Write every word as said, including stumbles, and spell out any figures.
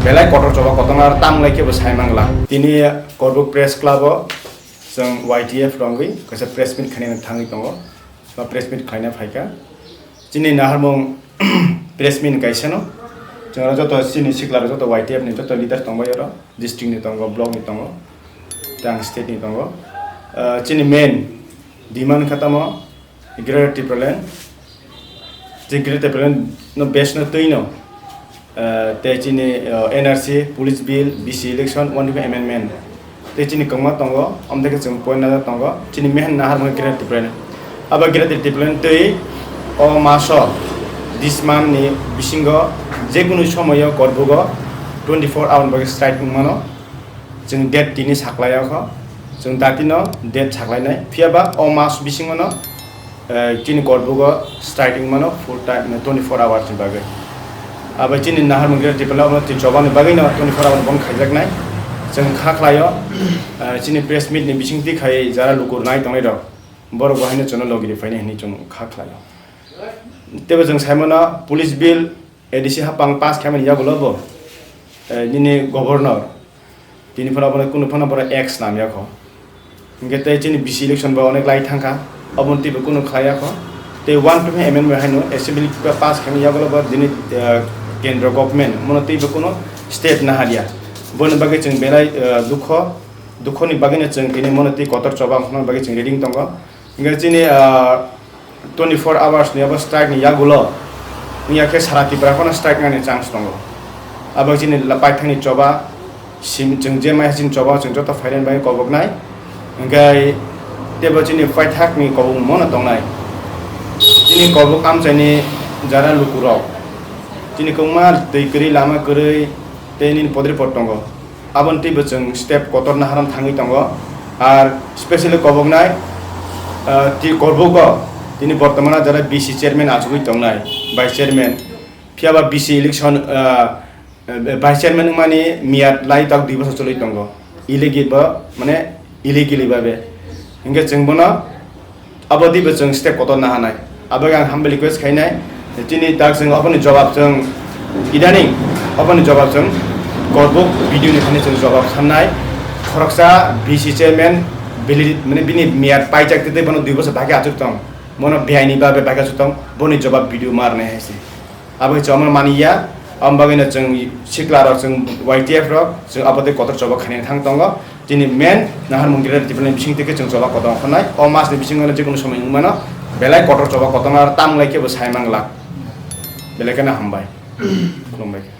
Belai kotor choba kotor aro tam lai khe bo sai mangla. Tini Korbuk Press Club o chwng Y T F rongwi kaisa press meet khaina thangwi tongo. Ba press meet khaina phaikha. Chini naharmung press meet kaisa no. Chwng oro joto chini sikla rok joto Y T F ni joto leader tongbai oro. District ni tongo, block ni tongo, tei ang state ni tongo. Ah, chini main demand kha tamo Greater Tipraland, je Greater Tipraland no base no twi no, ah, tei chini, ah, N R C, Police Bill, B C election, one twenty amendment, tei chini kwbangma tongo, omo tei khe chwng point najak tongo, chini main naharmung Greater Tipraland. Abo Greater Tipraland twi o maso, this month ni bisingo, jekunu somoyo Korbugo twenty four hour ni bagwi strike wngmano. Chwng date tini saklaiyakho, chwng datino date saklainai, phiyaba o mas bisingono, eh, chini Korbugo strike wngmano full time, twenty four hours ni bagwi. Abo chini naharmung Greater Tipraland abono twi chobani bagwino twenty four hours bond khaijaknai. Chwng kha khlaio, eh, chini press meet ni bisingtwi khai jara luku rwnai tongnai rok, borok bo haino chwngno logi ri phainai hinwi chwng kha khlaio. Teibo chwng saimano police bill A D C hapang pass khaimani yagulo bo, eh, nini governor, tini phano bono kunu phano borok act swnam yakho. Hingke tei chini B C election bo onek lai thangkha, obono teibo kunu khlai yakho. Tei one twenty amendment haino assembly pass khaimani yagulo bo dini, eh, kendro government mono teibo kunu step naharya. Boni bagwi chwng belai, eh, dukho, dukhoni bagwino chwng tini mono tei kotor choba wngkha bagwi chwng ready wng tongo. Hingke chini, ah, twenty four hours ni abo strike ni yagulo wngya khe sara Tripura phano strike nani chance tongo. Abo chini la-, paithakni choba, sim-, chwng je mai chini choba chwng joto phairani bagwi koboknai. Hingke teibo chini paithakni kobokmono tongnai. Chini kobok amchaini jara lukurok. Chini kwbangma twi kwrwi, lama kwrwi, tei nini podre pod tongo. Aboni teibo chwng step kotor naharani thangwi tongo. Ar specially koboknai, ah, ti Korbugo tini bortomano jara B C chairman achugwi tongnai, vice chairman. Phiyaba B C election, ah, vice chairman wngmani miyat lai tak dui bosor choli tongo. Illegally bo, mane illegally babe. Hingke chwng bono Abo teibo chwng step kotor naharnai. Abo ang humble request khainai. Chini tak chwng oboni jawab chwng idaning, oboni jawab chwng Korbuk video ni thani chwng jawab sannai. Khoroksa B C chairman valid, mane bini miyat paijak tei bono dui bosor bagwi achuk tong. Bono beaini babe bagwi achuk tong. Boni jawab video ma rwnai hai se. Abo khe chwng mani ya, aboni bagwino chwng sikla rok, chwng Y T F rok, chwng abo tei kotor choba khainani thang tongo. Chini main naharmung Greater Tipraland bising twi khe chwng choba kotor ongkhornai. O mas ni bisingo jekunu somoi wngmano belai kotor choba kotor aro tam lai khe bo sai manglak. Belai kheno hambai. Khulumbai khe.